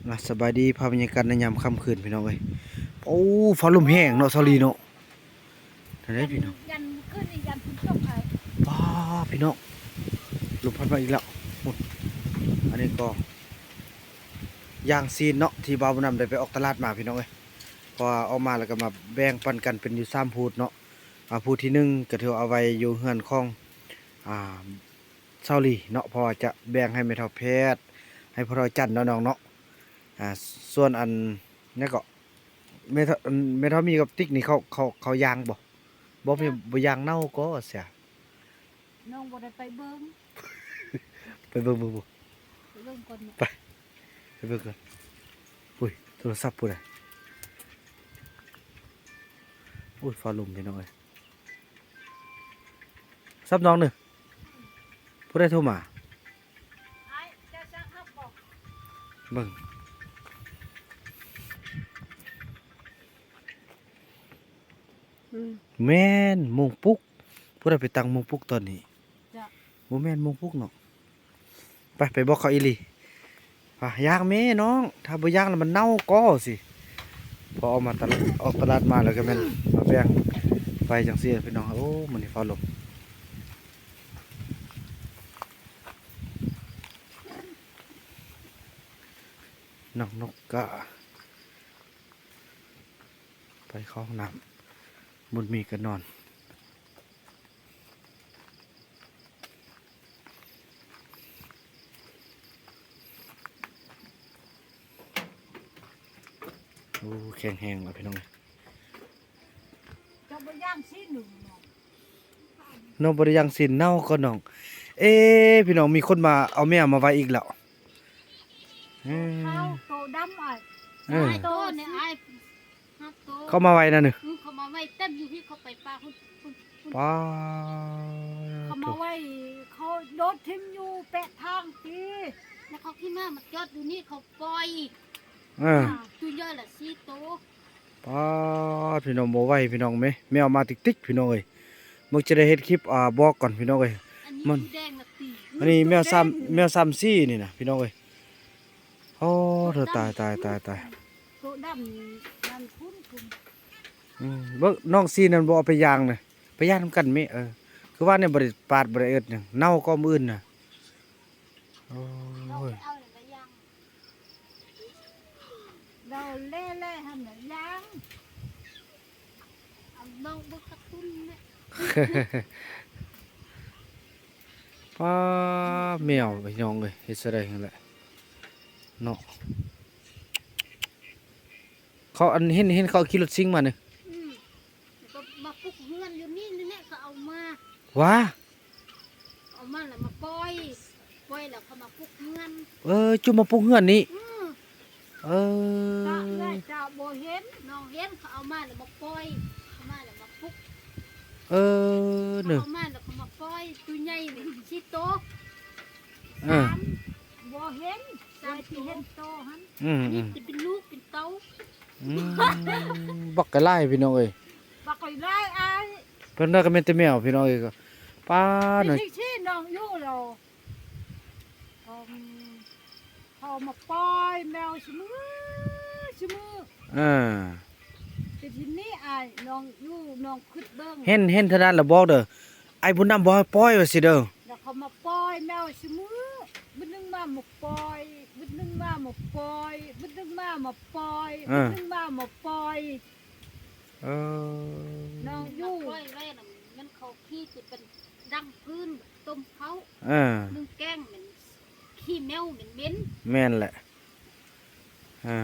ມາ ສະບາຍດີພາບບັນຍາກາດໃນຍາມຄ່ຳຄືນພີ່ນ້ອງເອີຍ. ໂອ້ ຟ້າລົມແຮງເນາະ ສາວລີເນາະ. ນັ້ນເດ້ພີ່ນ້ອງ ຢ້ານຄືນນີ້ຢ້ານຝົນຕົກ. ປ້າ ພີ່ນ້ອງ ລົມພັດມາອີກແລ້ວ. ໂອ້ ອັນນີ້ກໍ ຢາງຊີ້ນເນາະ ທີ່ບ່າວບຸນນຳໄດ້ໄປອອກຕະຫຼາດມາພີ່ນ້ອງເອີຍ. ເພາະວ່າອອກມາແລ້ວກໍມາແບ່ງປັນກັນເປັນຢູ່ສາມພູດເນາະ. ອາ ພູດທີໜຶ່ງກໍຖືວ່າເອົາໄວ້ຢູ່ເຮືອນຂອງ ອາ ສາວລີເນາະ ເພາະວ່າຈະແບ່ງໃຫ້ແມ່ເຖົ້າແພດ ໃຫ້ພໍ່ເຖົ້າຈັນເນາະນ້ອງເນາະ. ອາ ສ່ວນອັນນັ້ນກໍ ແມ່ເຖົ້າ ແມ່ເຖົ້າມີກັບຕິກນີ້ ເຂົາ ເຂົາ ເຂົາຢາງບໍ່? ບໍ່ ບໍ່ ບໍ່ຢາງ ເນົ່າກໍເສຍ. ນ້ອງບໍ່ໄດ້ໄປເບິ່ງ ໄປເບິ່ງ ເບິ່ງບໍ່? ໄປເບິ່ງກ່ອນ ໄປ ໄປເບິ່ງກ່ອນ. ອຸ້ຍ ໂທລະສັບຜູ້ໃດ? ອຸ້ຍ ຟ້າລົມພີ່ນ້ອງເອີຍ. ສັບນ້ອງເດີ ຜູ້ໃດໂທມາ? ອ້າຍ ເຈົ້າຈັກຮັບບໍ່? ເບິ່ງ ອືມ ແມ່ນໂມງປຸກ. ຜູ້ໃດໄປຕັ້ງໂມງປຸກຕອນນີ້? ບໍ່ແມ່ນໂມງປຸກເນາະ. ໄປ ໄປບອກເຂົາອີ່ຫຼີ. ວ່າ ຢາງແມ່ນ້ອງ ຖ້າບໍ່ຢາງແລ້ວມັນເນົ່າກໍຊິ. ພໍອອກມາຕະຫຼາດ ອອກຕະຫຼາດມາແລ້ວກໍແມ່ນມາແບ່ງໄວ້ຈັ່ງຊີ້ພີ່ນ້ອງ. ໂອ້ ມື້ນີ້ຟ້າລົມ ນ້ອງນົກກະໄປເຂົ້າຫ້ອງນ້ຳ ບຸນມີກໍນອນ. ໂອ້ ແຂງແຮງແລ້ວພີ່ນ້ອງເອີຍ. ເຈົ້າບໍ່ຍ່າງຊີ້ນໜຶ່ງເນາະ? ນ້ອງບໍ່ໄດ້ຍ່າງຊີ້ນ ເນົ່າກໍນ້ອງ. ເອ ພີ່ນ້ອງ ມີຄົນມາເອົາແມວມາໄວ້ອີກແລ້ວ. ເອີ ເຂົາໂຕດຳອ້າຍ. ເອີ ໂຕນີ້ອ້າຍ ເຂົາມາໄວ້ນັ້ນ. ເອີ ເຂົາມາໄວ້ເຕັມຢູ່ພີ້ ເຂົາໄປປ່າພຸ້ນ ພຸ້ນ ພຸ້ນ. ປ້າ ເຂົາມາໄວ້ ເຂົາໂດດຖິ້ມຢູ່ແປະທາງຕິ ແລ້ວເຂົາຂີ່ມ້າມາຈອດຢູ່ນີ້ ເຂົາປ່ອຍ. ເອີ ອ່າ ຕົວໃຫຍ່ລະສີ່ໂຕ. ປາດ ພີ່ນ້ອງ ບໍ່ໄຫວພີ່ນ້ອງເອີຍ ແມວມາຕິກໆ ພີ່ນ້ອງເອີຍ. ເບິ່ງຈະໄດ້ເຮັດຄລິບ ອ່າ ບອກກ່ອນພີ່ນ້ອງເອີຍ. ອັນນີ້ ມັນ ແດງລະຕີ ອັນນີ້ແມວສາມ ແມວສາມສີນີ້ນະພີ່ນ້ອງເອີຍ. ໂອ້ ຕາຍ ຕາຍ ຕາຍ ຕາຍ ໂຕດຳນັ້ນພຸ້ນ ພຸ້ນ. ອືມ ເບິ່ງນ້ອງສີນັ້ນບໍ່ເອົາໄປຍ່າງນະ ໄປຍ່າງນຳກັນແມ້. ເອີ ຄືວ່ານີ້ບໍ່ໄດ້ປາດ ບໍ່ໄດ້ເອິດຫຍັງ ເນົ່າກໍມື້ອື່ນນະ. ໂອ້ຍ ເອົາແລ້ວລະຢ່າງ ເອົາແລ້ວແຫຼະຫັ້ນນະຢ່າງ ເອົານ້ອງເບິ່ງກະຕຸ້ນແຫຼະ. ປ້າ ແມວພີ່ນ້ອງເອີຍ ເຮັດຊະໃດຫັ້ນແຫຼະເນາະ. ເຂົາອັນ ເຫັນ ເຫັນເຂົາຂີ່ລົດຊິງມານີ້. ອືມ ກໍມາປຸກເຮືອນຢູ່ນີ້ນີ້ແຫຼະ ກໍເອົາມາ. ຫວາ ເອົາມາແລ້ວມາປ່ອຍ ປ່ອຍແລ້ວເຂົາມາປຸກເຮືອນ. ເອີ ຈຸມາປຸກເຮືອນນີ້. ອືມ ເອີ ຕາເອື້ອຍຕາບໍ່ເຫັນ ນ້ອງເຫັນ ເຂົາເອົາມາແລ້ວມາປ່ອຍ ເອົາມາແລ້ວມາປຸກ. ເອີ ເຂົາເອົາມາແລ້ວເຂົາມາປ່ອຍ ໂຕໃຫຍ່ນີ້ສີ່ໂຕ. ເອີ ສາມ ບໍ່ເຫັນ ສາມໂຕ ເຫັນໂຕຫັ້ນ. ອືມ ນີ້ຈະເປັນລູກເປັນເຕົ້າ. ອືມ ບັກກະຫຼາຍພີ່ນ້ອງເອີຍ ບັກກະຫຼາຍອ້າຍ. ເພິ່ນວ່າກໍແມ່ນແຕ່ແມວພີ່ນ້ອງເອີຍ. ປ້າ ເປັນ ນ້ອງ ຈັ່ງຊີ້ນ້ອງຢູ່ແລ້ວ ເຂົາມາປ່ອຍແມວຊຸມື້ ຊຸມື້. ເອີ ແຕ່ທີນີ້ອ້າຍນ້ອງຢູ່ ນ້ອງຄິດເບິ່ງ ເຫັນ ເຫັນເທົ່ານັ້ນລະບອກເດີ ອ້າຍບຸນນຳບໍ່ໃຫ້ປ່ອຍວ່າຊີ້ເດີ. ແລ້ວເຂົາມາປ່ອຍແມວຊຸມື້ ມື້ໜຶ່ງມາມາປ່ອຍ ມື້ໜຶ່ງມາມາປ່ອຍ ມື້ໜຶ່ງມາມາປ່ອຍ ເອີ ມື້ໜຶ່ງມາມາປ່ອຍ. ເອີ ນ້ອງຢູ່ ມາປ່ອຍໄວ້ນຳ ມັນເຂົາຂີ້ຊິເປັນດັງພື້ນ ຕົ້ມເຂົ້າ. ເອີ ໜຶ່ງແກງແມ່ນ ຂີ້ແມວເໝັນໆ. ແມ່ນແຫຼະ ເອີ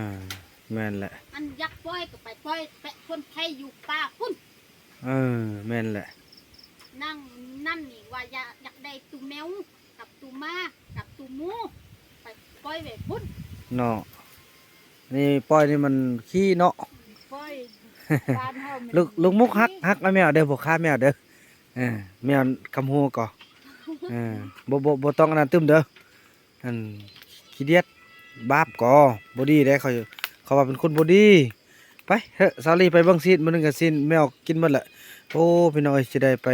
ແມ່ນແຫຼະ. ອັນຢາກປ່ອຍກໍໄປປ່ອຍແປະຄົນໄທຢູ່ປ່າພຸ້ນ. ເອີ ແມ່ນແຫຼະ. ນາງນັ້ນນີ້ວ່າຢາກ ຢາກໄດ້ຕູແມວ ກັບຕູໝາ ກັບຕູໝູ ໄປປ່ອຍໄວ້ພຸ້ນເນາະ. ນີ້ປ່ອຍນີ້ມັນຂີ້ເນາະ ປ່ອຍ ບ້ານເຮົາມັນ ລູກ ລູກມຸກຮັກ ຮັກແມວເດີ ບໍ່ຂ້າແມວເດີ. ເອີ ແມວຄຳຮູ້ກໍ ເອີ ບໍ່ ບໍ່ ບໍ່ຕ້ອງອັນນັ້ນຕື່ມເດີ. ອັນຂີ້ດຽດບາບກໍບໍ່ດີເດ້ ເຂົາ ເຂົາວ່າເປັນຄົນບໍ່ດີ. ໄປເຖາະ ສາວລີໄປເບິ່ງຊີ້ນ ມື້ໜຶ່ງກໍຊີ້ນແມວກິນໝົດແຫຼະ. ໂອ້ ພີ່ນ້ອງເອີຍ ຊິໄດ້ໄປ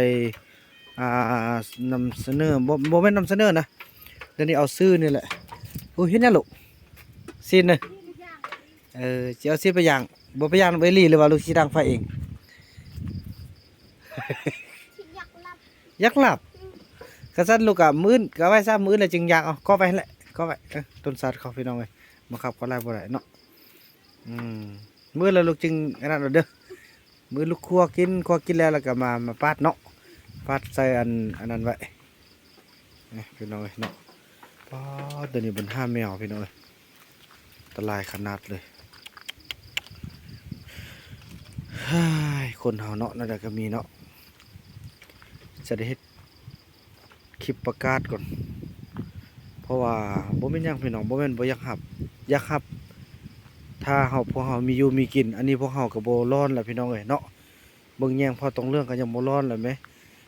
ອ່າ ນຳສະເໜີ ບໍ່ ບໍ່ແມ່ນນຳສະເໜີນະ ດຽວນີ້ເອົາຊື່ນີ້ແຫຼະ. ໂອ້ ເຮັດຫຍັງລູກ? ຊີ້ນນະ ເອີ ຊິເອົາຊິໄປຍ່າງ ບໍ່ໄປຍ່າງນຳເອື້ອຍຫຼີ ຫຼືວ່າລູກຊິດັງໄຟເອງ? ຢາກຫຼັບ ຢາກຫຼັບ. ອືມ ຄັນຊັ້ນລູກກະມື້ອື່ນກະໄວ້ຊະ ມື້ອື່ນແລ້ວຈຶ່ງຍ່າງ. ເອົາ ກໍໄວ້ຫັ້ນແຫຼະ ກໍໄວ້. ເອີ ຕົ້ນສາດເຂົາ ພີ່ນ້ອງເອີຍ ມາຂັບກໍໄລ່ບໍ່ໄດ້ເນາະ. ອືມ ມື້ລະລູກຈຶ່ງອັນນັ້ນເອົາເດີ. ມື້ລູກຄົວກິນ ຄົວກິນແລ້ວ ແລ້ວກໍມາ ມາປາດເນາະ ປາດໃສ່ອັນ ອັນນັ້ນໄວ້. ນີ້ພີ່ນ້ອງເອີຍເນາະ ປາດ ດຽວນີ້ບັນຫາແມວພີ່ນ້ອງເອີຍ ອັນຕະລາຍຂະໜາດເລີຍ. ເຮີ້ຍ ຄົນເຮົາເນາະ ແນວໃດກໍມີເນາະ ຈະໄດ້ເຮັດ ຄລິບປະກາດກ່ອນ ເພາະວ່າບໍ່ແມ່ນຫຍັງພີ່ນ້ອງ ບໍ່ແມ່ນບໍ່ຢາກຮັບ ຢາກຮັບ ຖ້າເຮົາ ພວກເຮົາມີຢູ່ມີກິນ. ອັນນີ້ພວກເຮົາກໍບໍ່ຮ້ອນແລ້ວພີ່ນ້ອງເອີຍເນາະ ເບິ່ງແຍງພໍ່ຕອງເລື່ອງກໍຍັງບໍ່ຮ້ອນແລ້ວແມ.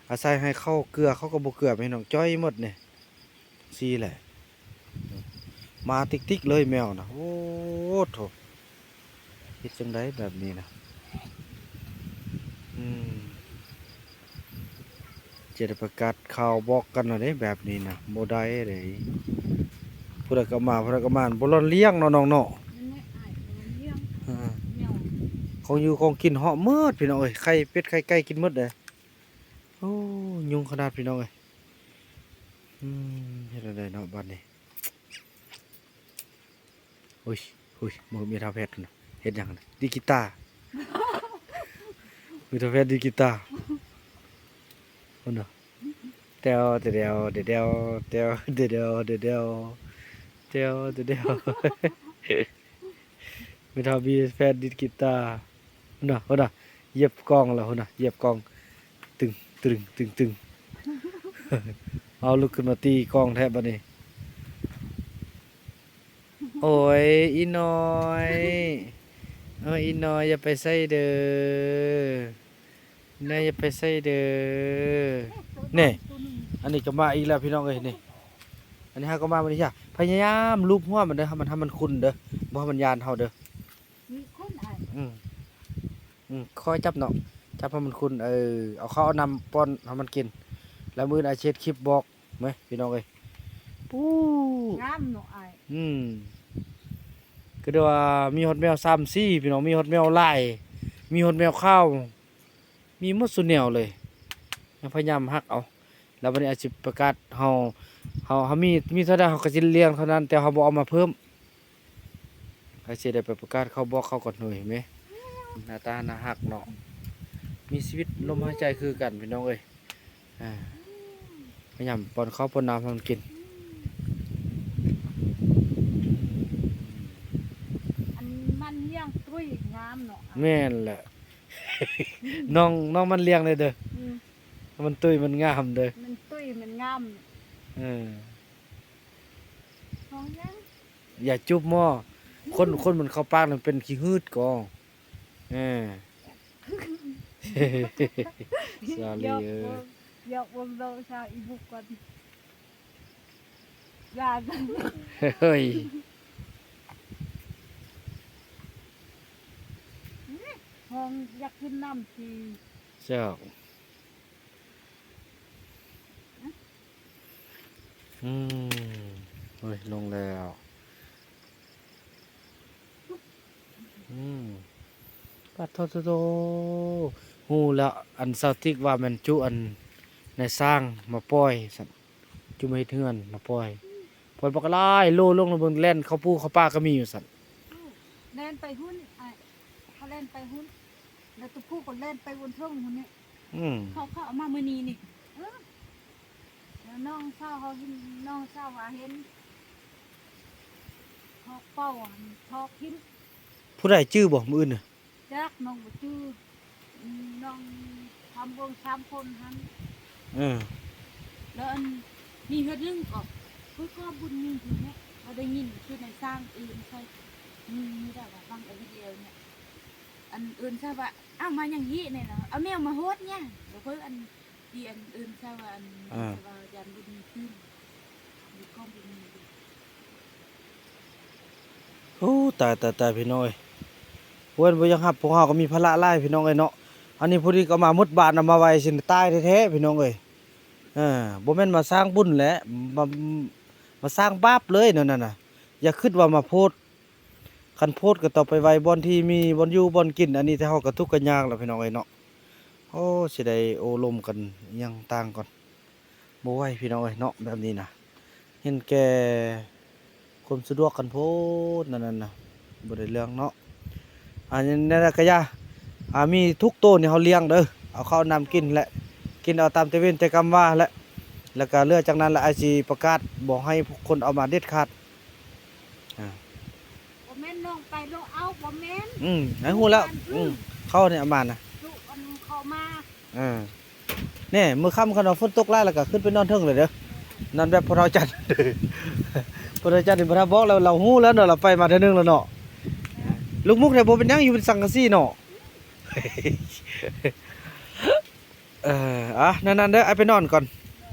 ອາໄສໃຫ້ເຂົາເກືອ ເຂົາກໍບໍ່ເກືອ ພີ່ນ້ອງ ຈ່ອຍໝົດນີ້ ຈັ່ງຊີ້ແຫຼະ. ມາຕິກໆເລີຍແມວນະ ໂອ້ໂທ້. ເຮັດຈັ່ງໃດແບບນີ້ນະ? ອືມ ຈະໄດ້ປະກາດຂ່າວບອກກັນແລ້ວເດ້ ແບບນີ້ນະ ບໍ່ໄດ້ເດ້. ຜູ້ໃດກໍມາ ຜູ້ໃດກໍມາ ບໍ່ລ້ອນລ້ຽງເນາະນ້ອງເນາະ. ນັ້ນແຫຼະອ້າຍ ບໍ່ລ້ອນລ້ຽງ ເອີ ແມວ ຂອງຢູ່ຂອງກິນເຫາະໝົດພີ່ນ້ອງເອີຍ ໄຂ່ເປັດໄຂ່ໄກ່ກິນໝົດເດ້. ໂອ້ ຍຸງຂະໜາດພີ່ນ້ອງເອີຍ. ອືມ ເຮັດແນວໃດເນາະບາດນີ້? ໂອ້ຍ ໂອ້ຍ ເບິ່ງແມ່ເຖົ້າແພດພຸ້ນນະ ເຮັດຫຍັງຫັ້ນນະ ດີດກີຕາ. ແມ່ເຖົ້າແພດດີດກີຕາພຸ້ນນະ ແຕ່ວ ແຕ່ແດວ ແຕ່ແດວ ແຕ່ແດວ ແຕ່ແດວ ແຕ່ແດວ. ແມ່ເຖົ້າບີແຟນດີດກີຕາ ພຸ້ນນະ ພຸ້ນນະ ຢຽບກ້ອງແລ້ວ ພຸ້ນນະ ຢຽບກ້ອງ ຕຶງ ຕຶງ ຕຶງ ຕຶງ. ເອົາ ລຸກຂຶ້ນມາຕີກ້ອງແທ້ບາດນີ້. ໂອ້ຍ ອີນ້ອຍ ເອີ ອີນ້ອຍ ຢ່າໄປໃສເດີ. ນາຍຢ່າໄປໃສເດີ. ນີ້ ອັນນີ້ກໍມາອີກແລ້ວພີ່ນ້ອງເອີຍນີ້. ອັນນີ້ເຮົາກໍມາມື້ນີ້ ພະຍາຍາມລູບຫົວມັນເດີ ໃຫ້ມັນ ໃຫ້ມັນຂຸ້ນເດີ ບໍ່ໃຫ້ມັນຢ້ານເຮົາເດີ. ມີຂຸ້ນອ້າຍ. ອືມ ອືມ ຄອຍຈັບເນາະ ຈັບໃຫ້ມັນຂຸ້ນ. ເອີ ເອົາເຂົ້າເອົານ້ຳປ້ອນໃຫ້ມັນກິນ ແລ້ວມື້ອື່ນອ້າຍຊິເຮັດຄລິບບອກ ແມ່ພີ່ນ້ອງເອີຍ. ປູ້ ງາມເນາະອ້າຍ. ອືມ ກໍໄດ້ວ່າມີຮອດແມວສາມສີພີ່ນ້ອງ ມີຮອດແມວລາຍ ມີຮອດແມວຂາວ ມີໝົດສູ່ແນວເລີຍ. ຍັງພະຍາຍາມຮັກເອົາ ແລ້ວບັດນີ້ອາດຊິປະກາດ ເຮົາ ເຮົາ ເຮົາມີ ມີເທົ່າໃດເຮົາກໍຊິລ້ຽງເທົ່ານັ້ນ ແຕ່ເຮົາບໍ່ເອົາມາເພີ່ມ. ໃຜຊິໄດ້ໄປປະກາດເຂົາ ບອກເຂົາກ່ອນເຮີ້ຍແມ່. ໜ້າຕາໜ້າຮັກເນາະ ມີຊີວິດລົມຫາຍໃຈຄືກັນພີ່ນ້ອງເອີຍ. ອ່າ ພະຍາຍາມປ້ອນເຂົ້າປ້ອນນ້ຳໃຫ້ມັນກິນ. ອັນມັນລ້ຽງຕຸ້ຍງາມເນາະ. ແມ່ນແຫຼະ ນ້ອງ ນ້ອງມັນລ້ຽງເລີຍເດີ. ອືມ ມັນຕຸ້ຍມັນງາມເດີ ມັນຕຸ້ຍມັນງາມ. ເອີ ຂອງຫຍັງ? ຢາຈູບໝໍ້ ຄົນ ຄົນມັນເຂົ້າປາກນັ້ນເປັນຂີ້ຫືດກໍ. ເອີ ສາລີເອີຍ ຢອກເບິ່ງ ຢອກເບິ່ງນ້ອງສາວອີບຸກກ່ອນ. ຢ່າ ເຮີ້ຍ ຫ້ອງຢາກກິນນ້ຳຊິ. ເຈົ້າ. ອືມ ໂອ້ຍ ລົງແລ້ວ. ອືມ ປາດໂທ ໂທ ໂທ ຮູ້ແລ້ວ ອັນຊາວຕິກວ່າແມ່ນຈຸອັນນາຍຊ່າງມາປ່ອຍຊັ້ນ ຈຸມາເຮັດເຮືອນມາປ່ອຍ ປ່ອຍບັກຫຼາຍໂລ ລົງລະເບິ່ງ ແລ່ນເຂົ້າປູເຂົ້າປ່າກໍມີຢູ່ຊັ້ນ. ແລ່ນໄປພຸ້ນ ອ້າຍ ເຂົາແລ່ນໄປພຸ້ນ ແລ້ວຕົວຜູ້ກໍແລ່ນໄປບົນເທິງພຸ້ນນີ້. ອືມ ເຂົາ ເຂົາເອົາມາມື້ນີ້ນີ້. ເອີ ແລ້ວນ້ອງສາວເຮົາເຫັນ ນ້ອງສາວວ່າເຫັນ ຖອກເປົ້າ ຖອກຫີນ. ຜູ້ໃດຈື່ບໍ່ມື້ອື່ນນະ? ຈັກ ນ້ອງບໍ່ຈື່. ອືມ ນ້ອງທຳເບິ່ງສາມຄົນຫັ້ນ. ເອີ ແລ້ວອັນມີເທື່ອໜຶ່ງກໍ ເພິ່ນກໍບຸນມີຢູ່ແທ້ ວ່າໄດ້ຍິນຊື່ນາຍຊ່າງເອີ້ນໃສ່. ມີ ມີແຕ່ວ່າຟັງແຕ່ວິດີໂອນີ້ ອັນເອີ້ນໃສ່ວ່າ ອ້າວ ມາຫຍັງຮີ້ນີ້ນະ ເອົາແມວມາໂຫດຫຍັງ ແລ້ວເພິ່ນອັນ ທີ່ອັນເອີ້ນຊາວວ່າ ອັນ ອ່າ ຊາວວ່າຢ້ານບໍ່ດີຂຶ້ນ ມີຄວາມບໍ່ດີຢູ່. ໂອ້ ຕາຍ ຕາຍ ຕາຍ ພີ່ນ້ອງເອີຍ ເພິ່ນບໍ່ຢາກຮັບ ພວກເຮົາກໍມີພາລະຫຼາຍ ພີ່ນ້ອງເອີຍເນາະ. ອັນນີ້ຜູ້ນີ້ກໍມາໝົດບ້ານ ເອົາມາໄວ້ຊິຕາຍແທ້ໆ ພີ່ນ້ອງເອີຍ. ເອີ ບໍ່ແມ່ນມາສ້າງບຸນແຫຼະ ມາ ມາສ້າງບາບເລີຍນັ້ນນະ. ຢ່າຄິດວ່າມາໂພດ ຄັນໂພດກໍຕ້ອງໄປໄວ້ບ່ອນທີ່ມີບ່ອນຢູ່ບ່ອນກິນ ອັນນີ້ແຕ່ເຮົາກໍທຸກກໍຍາກແລ້ວ ພີ່ນ້ອງເອີຍເນາະ. ໂອ້ ຊິໄດ້ໂອ້ລົມກັນຫຍັງຕ່າງກ່ອນ ບໍ່ໄຫວ ພີ່ນ້ອງເອີຍເນາະ ແບບນີ້ນະ ເຫັນແກ່ຄວາມສະດວກກັນໂພດ ນັ້ນນະ ບໍ່ໄດ້ເລື່ອງເນາະ. ອັນນັ້ນນະກະຢ່າ ອ່າ ມີທຸກໂຕນີ້ເຮົາລ້ຽງເດີ ເອົາເຂົ້ານ້ຳກິນແຫຼະ ກິນເອົາຕາມແຕ່ເວນແຕ່ກຳວ່າແຫຼະ. ແລ້ວກະເຫຼືອຈາກນັ້ນລະ ອ້າຍຊິປະກາດບໍ່ໃຫ້ຜູ້ຄົນເອົາມາເດັດຂາດ. ອ່າ ບໍ່ແມ່ນນ້ອງໄປໂລເອົາ ບໍ່ແມ່ນ ອືມ ໃຫ້ຮູ້ແລ້ວ ອືມ ເຂົ້ານີ້ເອົາມານະ ເຂົ້າມາ ເອີ ແນ່ ມື້ຄ່ຳຄັນວ່າຝົນຕົກຫຼາຍແລ້ວກໍຂຶ້ນໄປນອນເທິງເລີຍເດີ ນອນແບບພໍ່ເຖົ້າຈັນ ພໍ່ເຖົ້າຈັນນີ້ບໍ່ທັນບອກແລ້ວ ລາວຮູ້ແລ້ວເນາະ ລາວໄປມາເທື່ອໜຶ່ງແລ້ວເນາະ. ລູກມຸກແທ້ບໍ່ເປັນຫຍັງ ຢູ່ເປັນສັງກະສີເນາະ. ເອີ ອ່ະ ນັ້ນໆ ເດີ ອ້າຍໄປນອນກ່ອນ.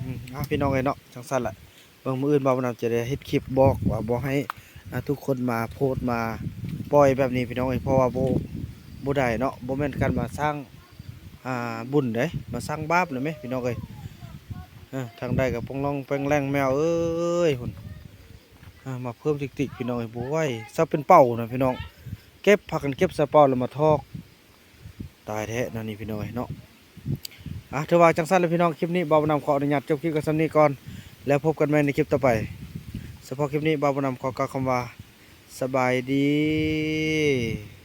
ອືມ ອ່ະ ພີ່ນ້ອງເອີຍເນາະ ຈັ່ງຊັ້ນລະ ເບິ່ງມື້ອື່ນບ່າວບຸນນຳຈະໄດ້ເຮັດຄລິບບອກວ່າບໍ່ໃຫ້ ອ່າ ທຸກຄົນມາໂພດມາປ່ອຍແບບນີ້ ພີ່ນ້ອງເອີຍ ເພາະວ່າບໍ່ ບໍ່ໄດ້ເນາະ ບໍ່ແມ່ນການມາສ້າງ ອ່າ ບຸນເດ້ ມາສ້າງບາບນະແມະ ພີ່ນ້ອງເອີຍ. ເອີ ທາງໃດກໍປ່ອງລ່ອງແປ້ງແລ້ງແມວເອີຍ ພຸ້ນ ອ່າ ມາເພີ່ມຕິກໆ ພີ່ນ້ອງເອີຍ ບໍ່ໄຫວ ຊະເປັນເປົານະ ພີ່ນ້ອງ ເກັບ ພາກັນເກັບໃສ່ເປົາແລ້ວມາຖອກ. ຕາຍແທ້ແນວນີ້ ພີ່ນ້ອງເອີຍເນາະ. ອ່ະ ຖືວ່າຈັ່ງຊັ້ນແຫຼະ ພີ່ນ້ອງ ຄລິບນີ້ບ່າວບຸນນຳຂໍອະນຸຍາດຈົບຄລິບກັນສ່ຳນີ້ກ່ອນ ແລ້ວພົບກັນໃໝ່ໃນຄລິບຕໍ່ໄປ. ສະເພາະຄລິບນີ້ບ່າວບຸນນຳຂໍກ່າວຄຳວ່າ ສະບາຍດີ.